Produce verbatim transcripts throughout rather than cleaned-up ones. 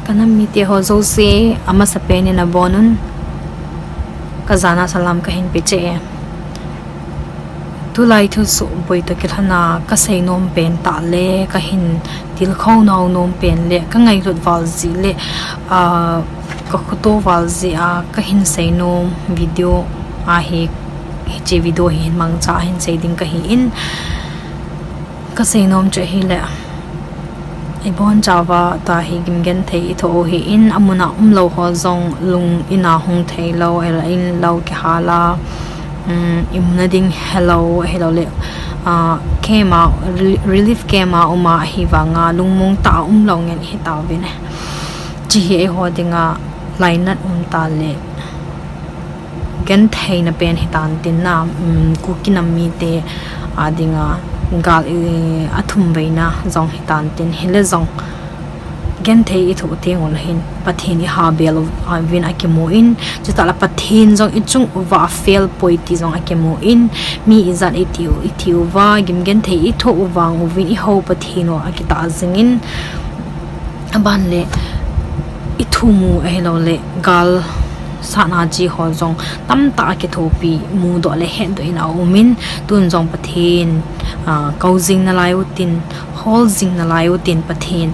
Ka nam mite ho jouse, amasapen in nabonun, ka jana salam kahin pe cheh e. Tulai thusoh boi toh kilhona ka seinom pen tah le, kahin tilkhou nau nom pen le, ka ngailut val jeh le, ah, ka khoto val jeh a, kahin seinom video ahi, hiche video hi hin mangcha a hin sei ding kahi in, ka seinom chu ahile, ibon chauva tah hi gimgenthei ithoh u hi in, amun a umlou ho jong lung in a hung theilou, ela in lou kihal a, um, imuna ding helou, helou le, ah, camp a, rel-, relief camp a um a ahivanga lungmong tah a umlou ngen hitauvin. Hiche hi eiho dinga lainat um tah le gentheina pen hitan tin na, um, Kuki nam mite a dinga gal, eh, athumveina jong hitan tin, hile jong genthei ithoh teng uleh hin Pathen ihabel uvin akimun, chutah le Pathen jong ichung uva afel poi ti jong akimun, mi ijat iti u, iti uva, gimgenthei ithoh u vang uvin ihou Pathen u akitah jingin, aban le ithum u ahilou le gal satna chi ho jong tamtah a kithopi mudoh le hetdoh in aumin, tun jong Pathen, ah, kou jing nalai utin, hol jing nalai utin Pathen,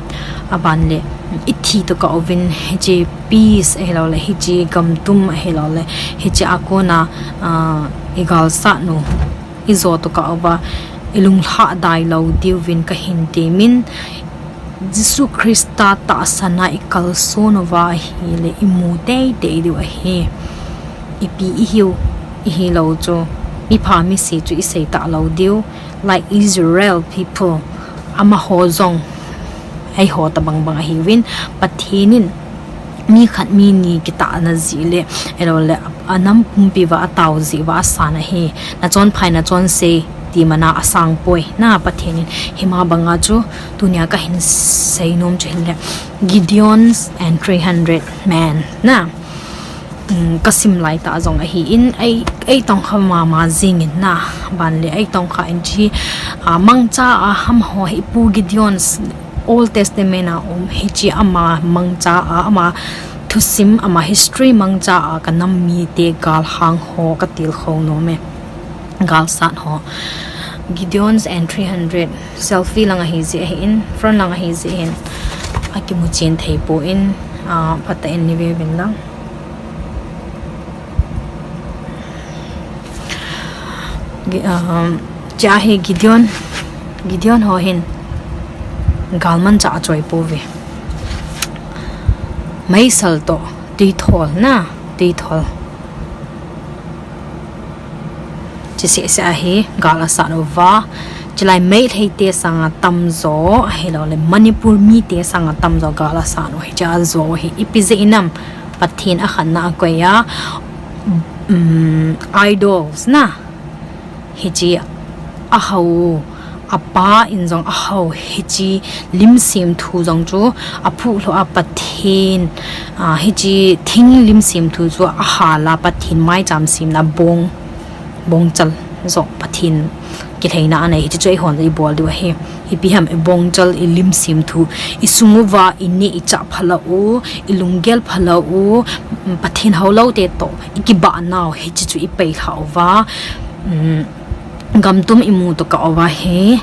aban le ithi toh kah uvin hiche peace ahilou le, hiche gamtum ahilou le, hiche a kona, ah, igalsat u ijo toh kah uva, ilunglhah dai lou diuvin kahin temin, Jesu Christa tahsan a ikalson uva ahile imu teitei diu ahi. Ipi ihiu, ihilou chu, mipha mise chu isei talou diu, like Israel people, amaho jong eiho tabang bang ahiuvin, Pathen in mi khat mi ni kitahna jeh le, ahilou le, anam pumpi uva atao jeh uva asan ahi. Nachonphai nachonse ti mana asang poi na Pathen in. Hima banga chu tunia kahin seinom chu hile, Gideons and three hundred men na. Um, kasim laitah jong ahin, ei, eitongkha mama jingin na, aban le eitongkha in hiche, ah, mangcha a ham ho hi Pu Gideon, Old Testament a um, hiche ama mangcha a, ama thusim, ama history mangcha a ka nam mite galhang ho ka tilkhou nom e. Galsat ho. Gideons and three hundred. Selfie lang ahi jeh ahin, front lang ahi jeh ahin, akimu chen thei poi, ah, phatah in nei ve uvin lang. Gi-, um, hiche hi Gideon, Gideon ho hin galmanchah achoi pouve. Meisal toh, tuithol na, tuithol. Hiche seh seh a hi gal asat uva. Chulai Meitei te sanga tamjo, ahilou le Manipur mite sanga tamjo gal asat u hiche ajo hi. Ipi jeh inam, Pathen akhatna akoi a, um, idols na. Hiche ahao, apa in jong ahao, hiche lim semthu jong chu aphuh lhou a Pathen, ah, hiche thing lim semthu chu ahal a Pathen maicham semna bong, bongchal joh Pathen kilhaina anei, hiche chu eihon ibol diu ahi. Ipi ham, ibongchal, ilim semthu, isung uva, ineh ichah phalou u, ilunggel phalou u, Pathen houlou te toh ikibah nau, hiche chu ipei lhah uva, um, gamtum imu toh kah uva hi,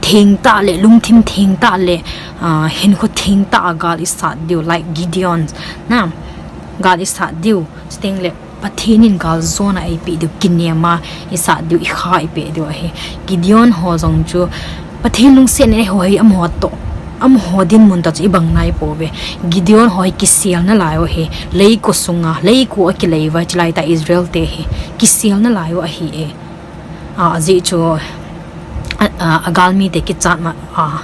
thengtah le, lungthim thengtah le, ah, hinkho thengtah a gal isat diu, like Gideon na, gal isat diu, chuteng le Pathen in galjona eipeh diu, kinem a isat diu, ikha ipeh diu ahi. Gideon ho jong chu Pathen lungset in eiho hi amaho toh, amaho dinmun toh chu ibang nai pouve. Gideon ho hi kisel nalai u ahi. Leiko sunga, leiko a kilei uva, chulai tah Israel te hi kisel nalai u ahi e. A, ajeh chu, a, a, agalmi te kichat ma, a,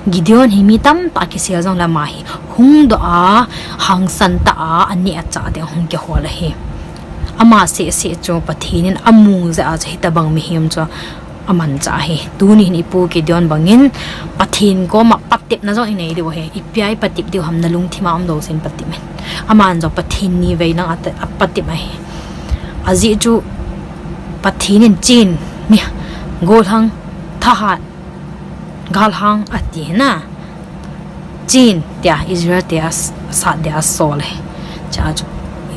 Gideon hi mi tamtah kisel jongle ama hi hungdoh a, hangsan tah a, aneh achah ding hung kihol ahi. Ama seh seh chu Pathen in amu jeh a chu hitabang mihem chu amanchah ahi. Tuni hin ipu Gideon bangin Pathen koma patepna jong inei diu ahi. Ipi a ipatep diu ham, nalungthim a umlou sen patep in. Aman jong Pathen ni vei lang a ta-, apatep ahi. Ajeh chu Pathen in chen, mi, gollhang, thahat, galhang ati na. Chin, tia Israel te a s-, sat dia asol e. Cha chu,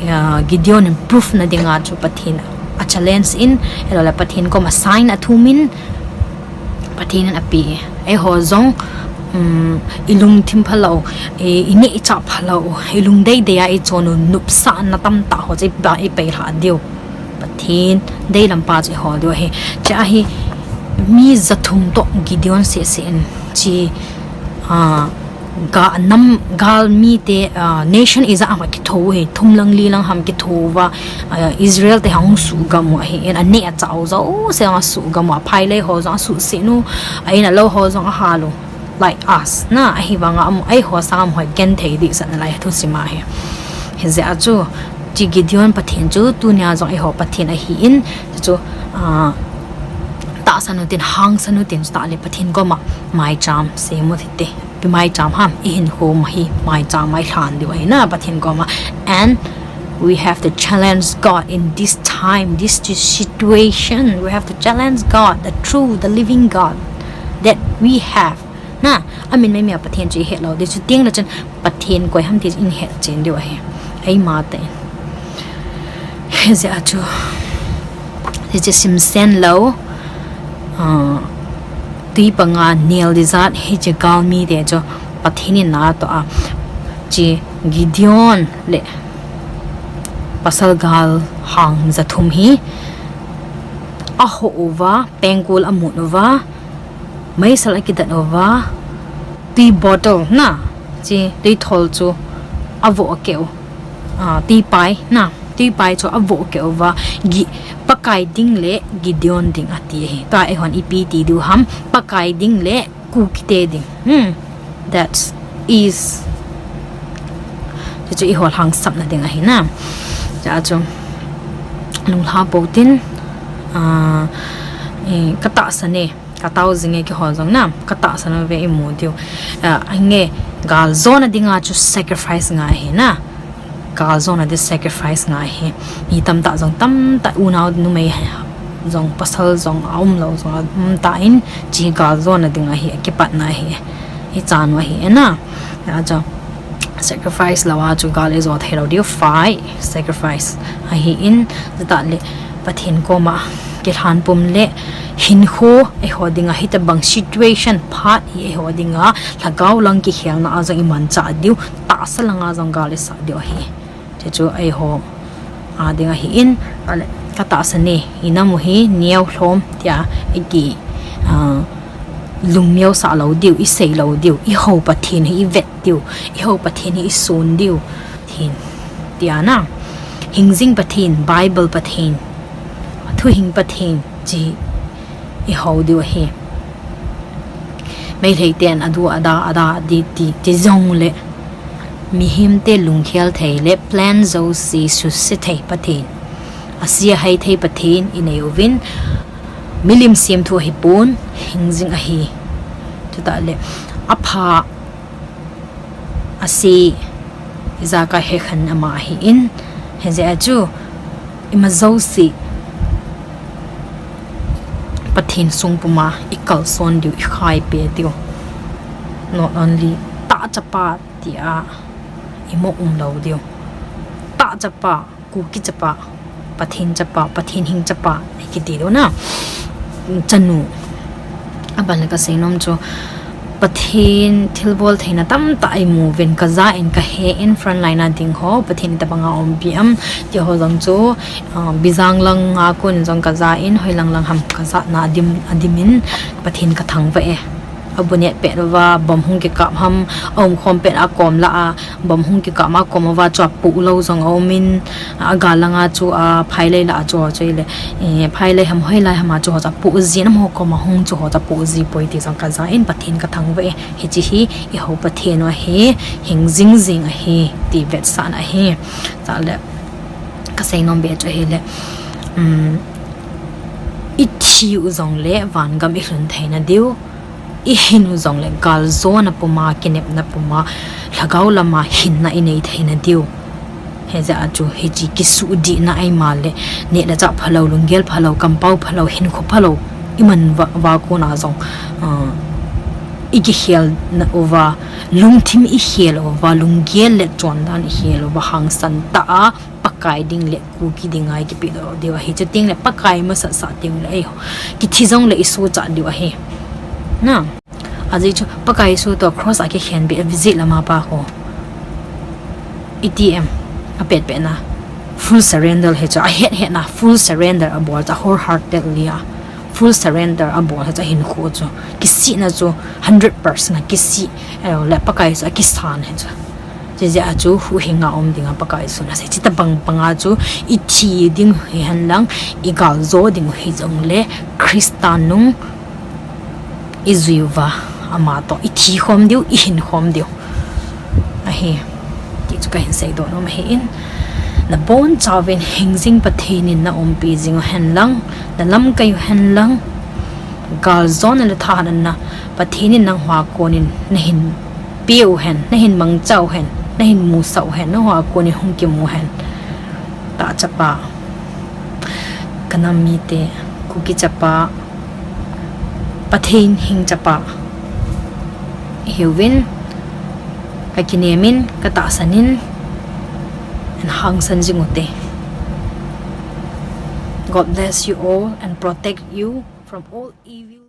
ah, Gideon in proof na dinga chu Pathen a challenge in, ahilou le Pathen koma sign athum in, Pathen in ape e. Eiho jong, um, ilungthim phalou, i, ineh ichah phalou, ilung deidei a ichon u nopsahna tamtah ho chu iba, ipeilha diu. Pathen deilam pa chu ihol diu ahi. Cha hi mi jathum toh Gideon seh seh in chi, ah, ga nam, gal mite, ah, nation ijat ham kitho u hi, thum lang li lang ham kitho uva, ah, Israel te ahung suhgam u ahi, in aneh achah u jouse ahung suhgam u, aphailei ho jong asuhset u, a in alou ho jong ahal u, like us, na, ahivanga amaho, eiho sang amaho genthei dehset nalai thusim ahi. Hijeh a chu, chi Gideon Pathen chu, tunia jong eiho Pathen ahin, chu, ah, tahsan utin, hangsan utin, chutah le Pathen koma maicham sem u hite. Ipi maicham ham, ihinkho ma hi maicham a ilhan diu ahi na, Pathen koma. And we have to challenge God in this time, this situation. We have to challenge God, the true, the living God that we have. Na, amin maimai a Pathen chu ihet lou diu, chuteng le chun Pathen koi ham ti chu ihet chen diu ahi. Eima tah in. Hijeh a chu, hiche simsen lou, ah, tui panga nel ding jat, hiche gal mite chu Pathen in na atoh a, chi Gideon le pasal galhang jathum hi aho uva, pengkul amut uva, meisel akidat uva, tui bottle na, chi tui thol chu avoh akeh u, ah, tui pai na, tui pai chu avoh akeh uva, Gi-, Pakai ding le Gideon ding ati ahi. Tua eihon ipi ti diu ham, Pakai ding le Kukite ding. Hmm. That is, chuchu ihol hangsapna ding ahi na. Cha chu, lunglha pou tin, ah, eh, katahsan e, katao jing e keiho jong na, katahsan uve imu diu. Ah, ange, galjona dinga chu sacrifice ngai ahi na. Galjona ding sacrifice ngai ahi. Mi tamtah jong tamtah unau numei jong pasal jong aumlou jong aumtah in, chi galjona ding ahi, akipatna ahi. Ichan u ahi e na. Achu sacrifice lou a chu gal ijo theilou diu, fight, sacrifice ahin, chutah le Pathen koma kilhan pum le hinkho eiho dinga hitobang situation phat hi eiho dinga lhagao lang kikhelna a jong imanchah diu, tahsa langa jong gal isah diu ahi. Chuchu eiho a ding ahin, ale, katahsan e, inam u hi neo lhom tia iti, ah, lungneosah lou diu, isei lou diu, ihou Pathen hi ivet diu, ihou Pathen hi isun diu, Pathen tia na, hingjing Pathen, Bible Pathen, thuhing Pathen, chi ihou diu ahi. Meitei ten adu ada, ada di ti, ti jongle, mihemte lungkhel thei le plan jouse suse thei Pathen, ase ahai thei Pathen inei uvin, milim semthu ahipon, hingjing ahi. Chutah le, apha ase, ijakai hekhen ama ahin, hijeh a chu, ima jouse Pathen sung puma ikalson diu, ikhaipe diu. Not only tah chapa tia imo umlou diu. Tah chapa, Kuki chapa, Pathen chapa, Pathen hing chapa, ikiti diu na. Chanu. Aban le kaseinom chu, Pathen thilbol theina tamtah imu uvin, kaja in kahe in, frontline a ding ho, Pathen itobanga umpi am, ti ho jong chu, ah, Bijang langa kon jong kaja in, hoilang lang ham kajana adim, adim in, Pathen kathangvah e. Abu net pet uva, bomb hung kikap ham, aumkhom pet a akom lah a, bomb hung kikap ma akom uva chu apoh lou jong aumin, agal langa chu aphailei lah a chu ho chu ile, eh, phailei ham hoilai ham a chu ho chu apoh jin, amaho koma hung chu ho chu apoh jipoi ti jong kaja in, Pathen kathangvah e, hiche hi ihou Pathen u ahi, hingjing jing ahi, ti vetsahna ahi. Chule, kaseinom be chu ahile, um, ithi u jongle vangam ilhun theina diu, ihin u jongle galjona puma, kinepna puma, lhagao lama hinna inei theina diu. Hijeh a chu hiche kisuhdihna eima le, neh le chah phalou, lunggel phalou, kampao phalou, hinkho phalou, iman uva, uva kona jong, ah, I kihel uva, lungthim i hel uva, lunggel le chondan i hel uva, hangsan tah a Pakai ding le Kuki ding a i kipedoh diu ahi. Chuteng le Pakai masat sah teng le, ei, kithi jong le i sohcha diu ahi. Na. Ajeh chu Pakai Jesu toh cross a kikhenbeh, visit lama pa ho. I ti em, a petpet na, full surrender hi chu, a hethet na, full surrender a bol chu, wholeheartedly a, full surrender a bol hi chu, a hinkho chu, kisihna chu, hundred percent a kisih, eh, le Pakai chu a kisan hi chu. Chijeh a chu huhhing a um ding a Pakai Jesun asei. Chuti bang bang a chu, i thi ding hihen lang, i gal jo ding hi jong le, Christa nung, i jui uva, ama toh i thi khom diu, i hin khom diu ahi. Ti chu kahin seidoh nom ahin, na bonchauvin hing jing Pathen in na umpi jing uhen lang, na lamkai uhen lang, galjona le thahatna Pathen in nangho a kon in na hin pe uhen, na hin mangcha uhen, na hin musah uhen, nangho a kon in hung kimu hen. Tah chapa, ka nam mite, Kuki chapa, Pathen hing chapa i hiuvin, ka kinem in, ka tahsan in, and hangsan jing ute. God bless you all and protect you from all evil.